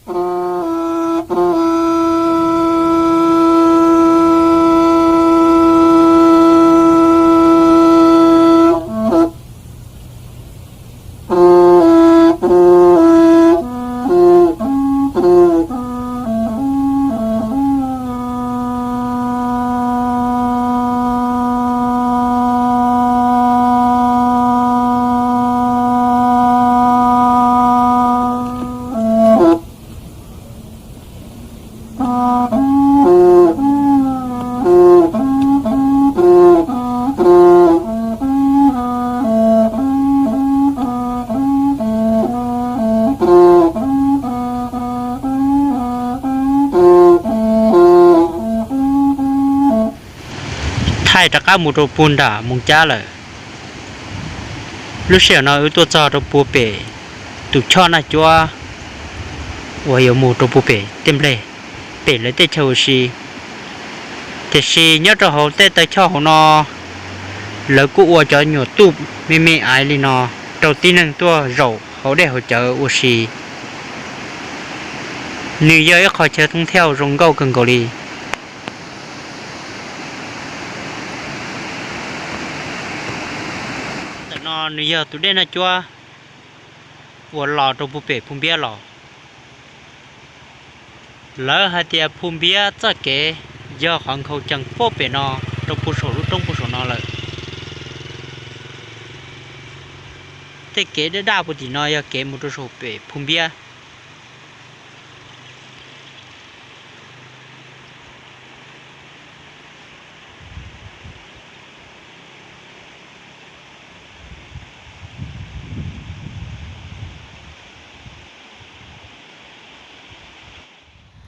Thaij rov qab mus rau puag nram Moos Cab lawm. Lub sij hawm no wb tuaj txog rau puag pem tus choj Naj Cuab uas yuav mus rau puag pem Tiaj Nplej, pem lawv teb chaws ua si. Tiam sis nyob rau hauv tej taw choj hauv no, lawv kuj ua cov nyuam tuj me me aiv li no rau tib neeg tuaj zaum hauv dej hauv cawv ua si. Nws yog ib qho chaw thooj thiaj zoo nkauj kawg nkaus li. Ntawm no nws yog tus dej Naj Cuab uas los rau puag pem Phu Npiab los. Lawv hais tias Phu Npiab txoj kev yog qhov nkhaus cees puag pem no rau puag saum lub roob puag saum no lawm. Tej kev daj daj puag tim no yog kev mus rau saum pem Phu Npiab.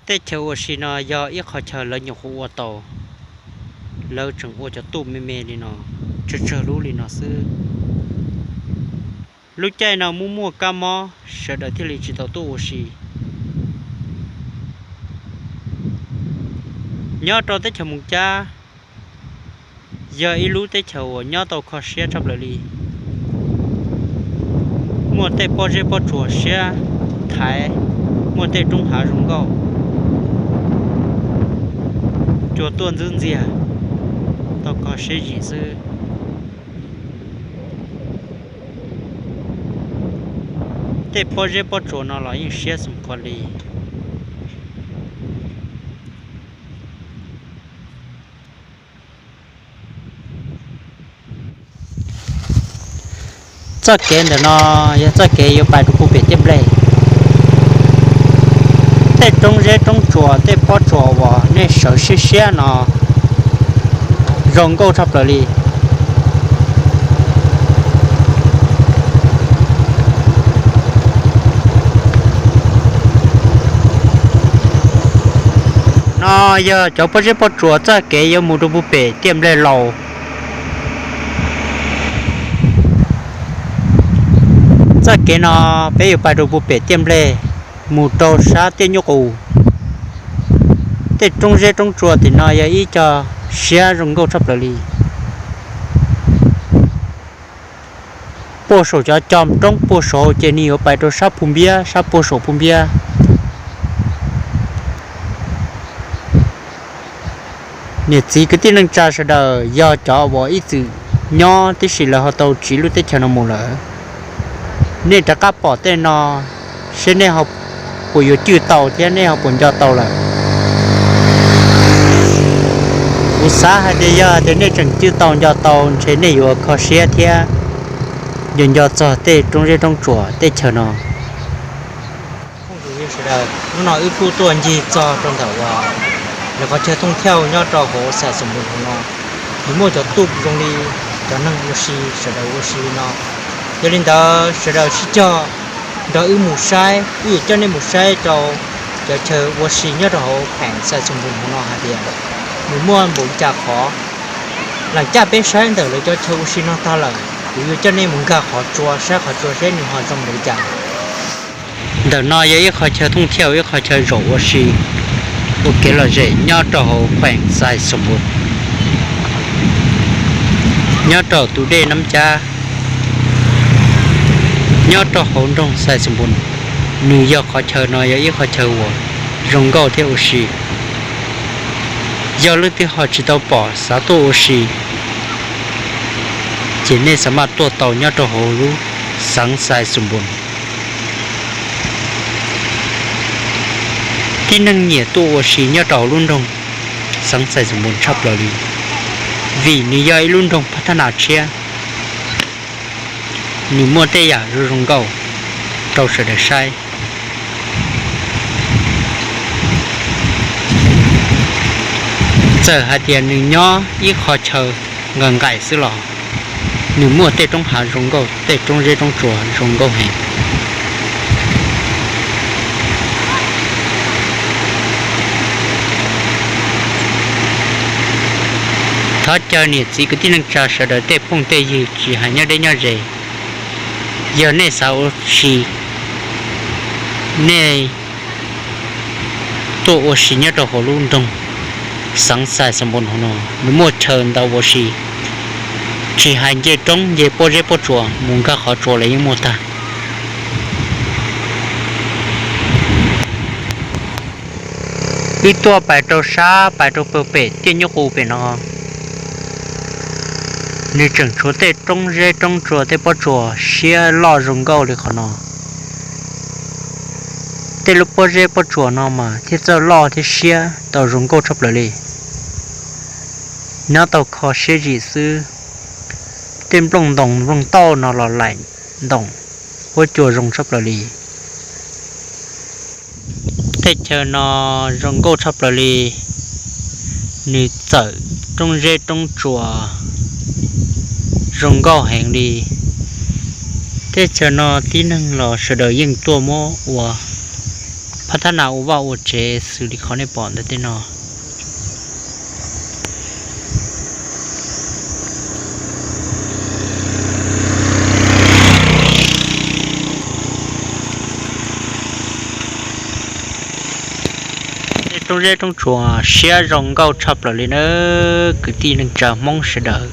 Teb chaws ua si no yog ib qho chaw lawv nyuam qhuav ua tau, lawv tseem ua cov tuj me me li no, tsawg tsawg lub li no xwb. Lub caij no muaj muaj kab mob sawv daws thiaj li tsis tau tuaj ua si. Nyob rau teb chaws Moos Cab yog ib lub teb chaws uas nyob tau kho siab tshaj plaws li. Muaj tej pob zeb pob tsuas siab thaiv, muaj tej roob hav zoo nkauj, cua tuaj ntxwb ntxiag, tau kho siab zim xwb. Tej pob zeb pob tsuas no los yeej siab xoo qhov li. Txoj kev ntawm no yog txoj kev yuav pais rau puag pem Tiaj Nplej. Tej roob zeb roob tsuas tej pob tsuas uas nej sawv siab siab no zoo nkauj tshaj plaws li. No yog cov pob zeb pob tsuas txoj kev yuav mus rau puag pem Tiaj Nplej Laus. Txoj kev no peb yuav pais rau puag pem Tiaj Nplej, mus rau sab Tiaj Nyuj Qus. Tej roob zeb roob tsuas tim no yog ib co siab zoo nkauj tshaj plaws li. Puag saum cov co roob puag saud ces nws yuav pais rau sab Phu Npiab, sab puag saum Phu Npiab. Niam txiv kwv tij neej tsa sawv daws yog cov uas ib txwm nyob tib si lawv ho tau tsiv lub teb chaws no mus lawm. Nej rov qab pom tej no, seb nej ho puas yuav cwj tau thiab nej ho puas nco tau lawm. Kuv xav hais tias yog tias nej tseem cwj tau nco tau ntshe nej yuav kho siab thiab yuav nco txog tej roob zeb roob tsuas teb chaws no. Phooj ywg sawv daws, hnub no wb kuj tuaj ncig txog rau ntawm uas lawv qhov chaw thooj thiaj nyob rau hauv Xais Xoom Npus hauv no, nws muaj cov tuj zoo li cov neeg ua si, sawv daws ua si li no. Yog li ntawd sawv daws sib cog nrog wb mus saib, wb yuav coj nej mus saib rau cov chaw ua si nyob rau hauv kheem Xais Xoom Npus hauv no hais tias nws muaj npaum li cas qhov. Lam caj peb saib ntawm lawv cov chaw ua si no tag lawm, kuv yuav coj nej mus nkag qhov tsua saib qhov tsua seb nws ho zoo npaum li cas. Ntawm no yog ib qhov chaw thooj thiaj, ib qhov chaw zaum ua si ua kev lom zem nyob rau hauv kheem Xais Xoom Npus, nyob rau tus dej Nab Cab, nyob rau hauv nroog Xais Xoom Npus. Nws yog qhov chaw no yog ib qhov chaw uas zoo nkauj thiab ua si. Yog leej twg ho tsis tau pom xav tuaj ua si, ces nej xav maj tuaj tau nyob rau hauv lub xeev Xais Xoom Npoos. Tib neeg nyiam tuaj ua si nyob rau hauv lub nroog xeev Xais Xoom Npoos tshaj plaws li, vim nws yog ib lub nroog phab thab nas tshiab. Nws muaj tej yam zoo zoo nkauj rau sawv daws saib. Txawm hais tias nws nyob ib qho chaw nqaim nqaim xwb los nws muaj tej roob hav zoo nkauj, tej roob zeb roob tsuas zoo nkauj heev. Thov caw niam txiv kwv tij neej tsa sawv daws tej phooj tej ywg tsis hais nyob deb nyob ze, yog nej xav ua si, nej tuaj ua si nyob rau hauv lub nroog xeev Xais Xoom Npoos no, nws muaj chaw ntau ua si, tsis hais nce roob nce pob zeb pob tsuas mus nkag qhov tsua los yeej muaj tag. Wb tuaj pais rau sab pais rau pem tiaj nyuj qus pem no, nws tseem tshuav tej roob zeb roob tsuas tej pob tsuas siab loj zoo nkauj li qhov no. Tej lub pob zeb pob tsuas no mas thiaj txawj loj thiab siab tau zoo nkauj tshaj plaws li. Nyob tau kho siab zim xwb, tej nplooj ntoos nplooj tauj no los laim ntoos, huab cua zoo tshaj plaws li. Tej chaw no zoo nkauj tshaj plaws li, nws txawm roob zeb roob tsuas zoo nkauj heev li. Tej chaw no tib neeg los sawv daws yeej tuaj muab ua phab thab nas ua vaj ua tsev xws li qhov nej pom ntawm tej no. Tej roob zeb roob tsuas siab zoo nkauj tshaj plaws li nawb kwv tij neej tsa Hmoob sawv daws.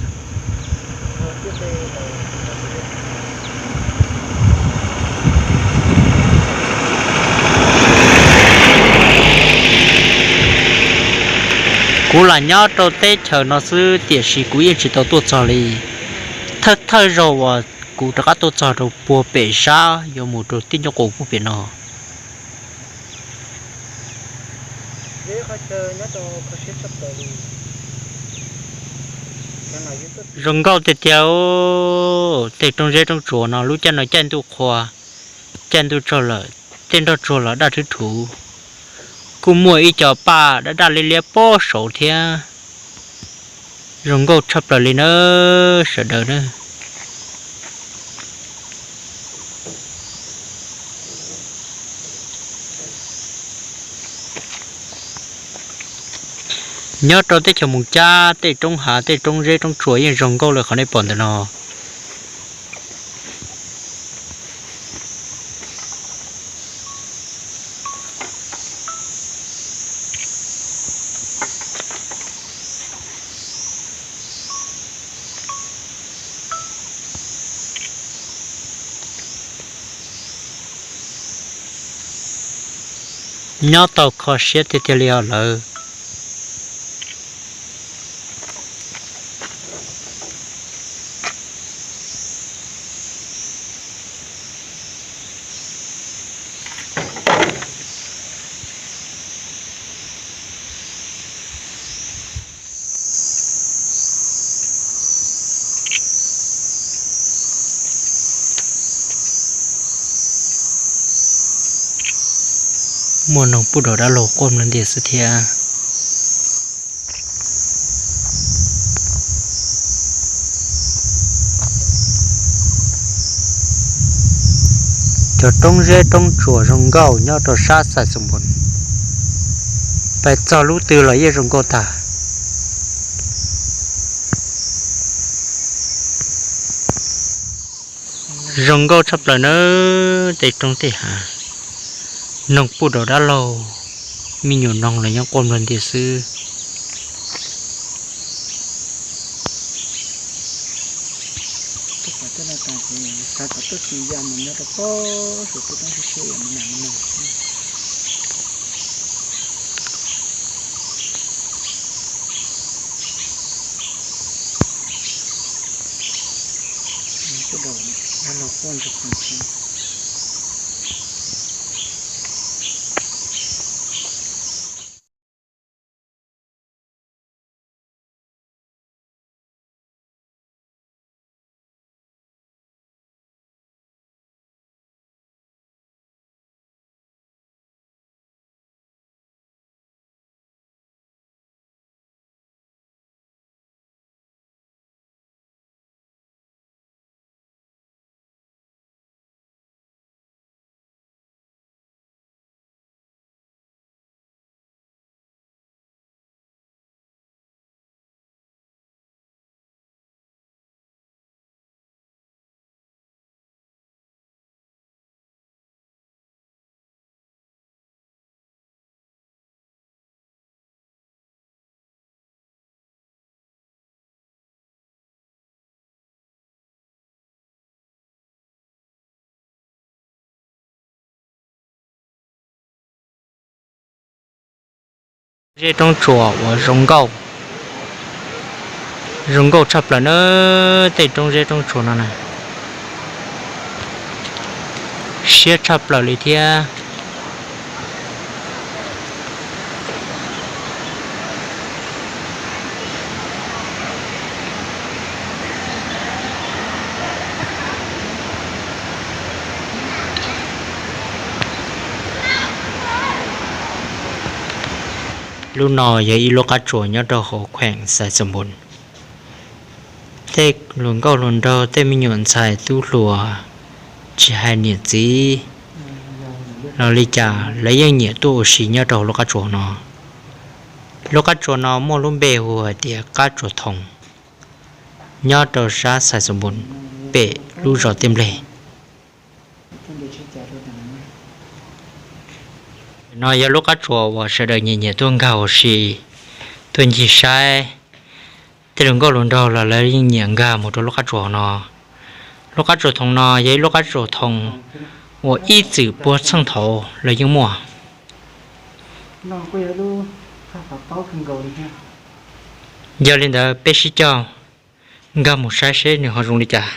Kuv lam nyob rau teb chaws no xwb tiam sis kuv yeej tsis tau tuaj txog li. Thawj thawj zaug uas kuv rov qab tuaj txog rau puag pem sab yuav mus rau tiaj nyuj qus puag pem no. Zoo nkauj tiag tiag. Tej roob zeb roob tsuas no lub caij no caij ntuj qhua, caij ntuj tsaug lawm, tej nroj tsuag los daj rhwb rhuv. Kuj muaj ib co paj daj daj liab liab pob saud thiab. Zoo nkauj tshaj plaws li nawb sawv daws na. Nyob rau teb chaws Moos Cab tej roob hav tej roob zeb roob tsuas yeej zoo nkauj li qhov nej pom ntawm no. Nyob tau kho siab tiag tiag li os lawv. Muaj noog pub dov dab laug quaj nplawg ntias xwb thiab. Cov roob zeb roob tsuas zoo nkauj nyob rau sab Xais Xoom Npoos, pais txog lub twg los yeej zoo nkauj tag. Zoo nkauj tshaj plaws nawb tej roob tej hav. Noog pub dov dab laug, me nyuam noog los nyob quaj nplawg ntias xwb. Xav kom tuaj tsis yam mus nyob rau pob saum pub roob siab siab yam mus nag mus nag. Tuaj daus dab laug quaj ntsug qhov ntxhib. Zeb roob tsuas uas zoo nkauj, zoo nkauj tshaj plaws na, tej roob zeb roob tsuas no na, siab tshaj plaws li thiab. Lub no yog ib lub qab tsuas nyob rau hauv kheem Xais Xoom Npoos. Tej hluas nkauj hluas nraug, tej me nyuam ntxhais tub hluas, tsis hais niam txiv los li cas lawv yeej nyiam tuaj ua si nyob rau hauv lub qab tsuas no. Lub qab tsuas no muaj lub npe hu hais tias qab tsuas Thoo, nyob rau sab Xais Xoom Npoos pem lub zos Tiaj Npleg. No yog lub qab tsuas uas sawv daws nyiam nyiam tuaj nkag ua si, tuaj ncig saib. Tej hluas nkauj hluas nraug los lawv yeej nyiam nkag mus rau lub qab tsuas no. Lub qab tsuas Thoo no yog ib lub qab tsuas Thoo uas ib txwm puag txheej thaud los yeej muaj. Yog li ntawd peb sib coj nkag mus saib seb nws ho zoo li cas.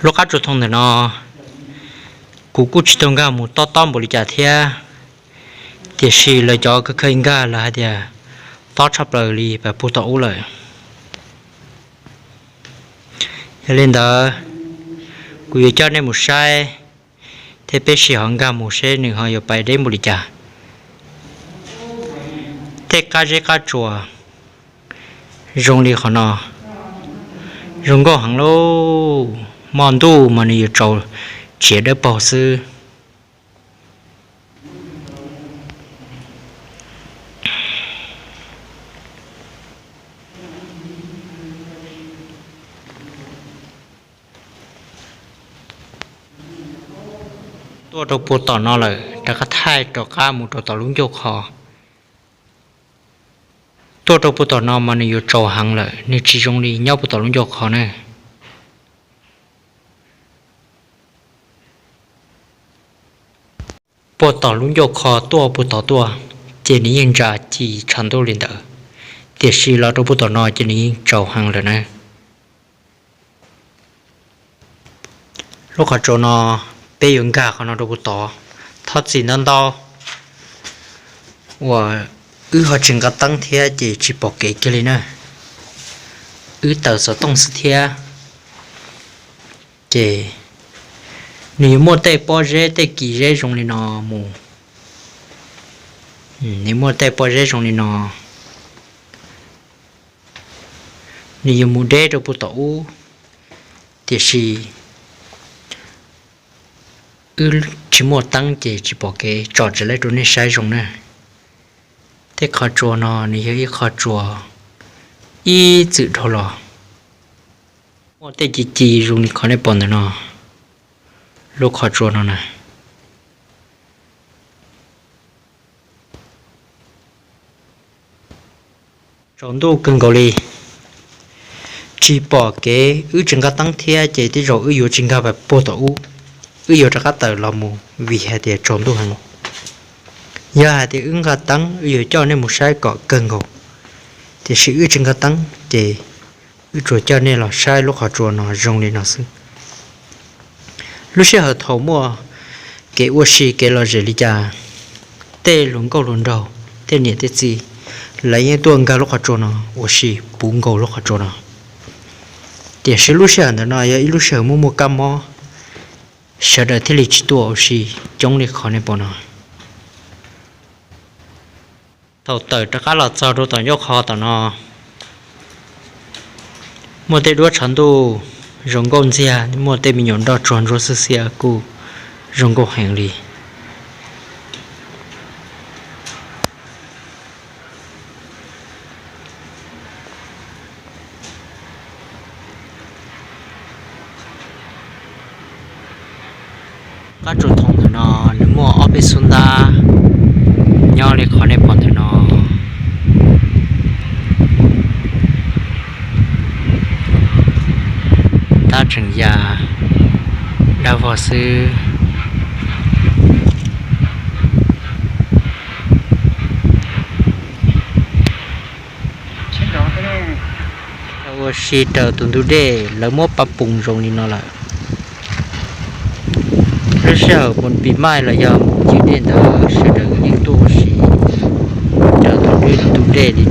Lub qab tsuas Thoo ntawm no kuv kuj tsis tau nkag mus tob tob npaum li cas thiab, tiam sis lawv cov khaws khaws nkag lawv hais tias tob tshaj plaws li pem puag tom ub lawm. Yog li ntawd, kuv yuav coj nej mus saib thiab peb sib ho nkag mus seb nws ho yuav pais deb npaum li cas. Tej qab zeb qab tsuas zoo li qhov no, zoo nkauj heev lauj. Hmo ntuj mas nws yuav tsaus tsiav dawb paug xwb. Tuaj rau puag tom no lawm, rov qab thaij rov qab mus rau tom lub ncauj qhov. Tuaj rau puag tom no mas nws yuav tsaus heev lawm, nws tsis zoo li nyob puag tom lub ncauj qhov na. Puag tom lub ncauj qhov tuaj puag tod tuaj, ces nws yeej ntsa ci tshav ntuj li ntawd, tiam sis los rau puag tom no ces nws yeej tsaus heev lawm na. Lub qhov tsua no peb yuav nkag qhov no rau puag tod, thov txim ntau ntau uas wb ho tsis nqa teeb thiab ces tsis pom kev kiag li na. Wb taws xov tooj xwb thiab. Ces nws yuav muaj tej pob zeb tej kis zeb zoo li no mus. Nws muaj tej pob zeb zoo li no, nws yuav mus deb rau puag tom ub, tiam sis wb tsis muaj teeb ces tsis pom kev tsom tsis laib rau nej saib zoo na. Tej qhov tsua no nws yog ib qho tsua ib txwm dhau los, muaj tej ci ci zoo li qhov nej pom ntawm no. lub qhov tsua no na. Tsaus ntuj kawg nkaus li, tsis pom kev, wb tsis nqa teeb thiab ces tej zaum wb yuav tsis nkag puag tom ub, wb yuav rov qab tawm los mus vim hais tias tsaus ntuj heev. Yog hais tias wb nqa teeb wb yuav coj nej mus saib kom kawg nkaus, tiam sis wb tsis nqa teeb ces wb tsuas coj nej los saib lub qhov tsua no zoo li no xwb. Lub sij hawm thaum muaj kev ua si kev lom zem li cas, tej hluas nkauj hluas nraug, tej niam tej txiv, lawv yeej tuaj nkag lub qhov tsua no ua si puv nkaus lub qhov tsua no. Tiam sis lub sij hawm ntawm no yog ib lub sij hawm muaj muaj kab mob, sawv daws thiaj li tsis tuaj ua si coob li qhov nej pom no. Thaum tawm rov qab los txog rau tom ncauj qhov tom no, muaj tej duab tshav ntuj zoo nkauj ntxiag, muaj tej me nyuam nroj tsuag ntsuab xiab xiab kuj zoo nkauj heev li. Qab tsuas thoob ntawm no nws muaj ob peb xub ntab nyob li qhov nej pom ntawm no. Ntab tseem ya dab vog xwb. Ua si raws tus ntug dej, lawv muab pab pus zoo li no lawm. Lub sij hawm mus pis maij los yog mus cim dej ntawd sawv daws yeej tuaj ua si raws tus ntug dej li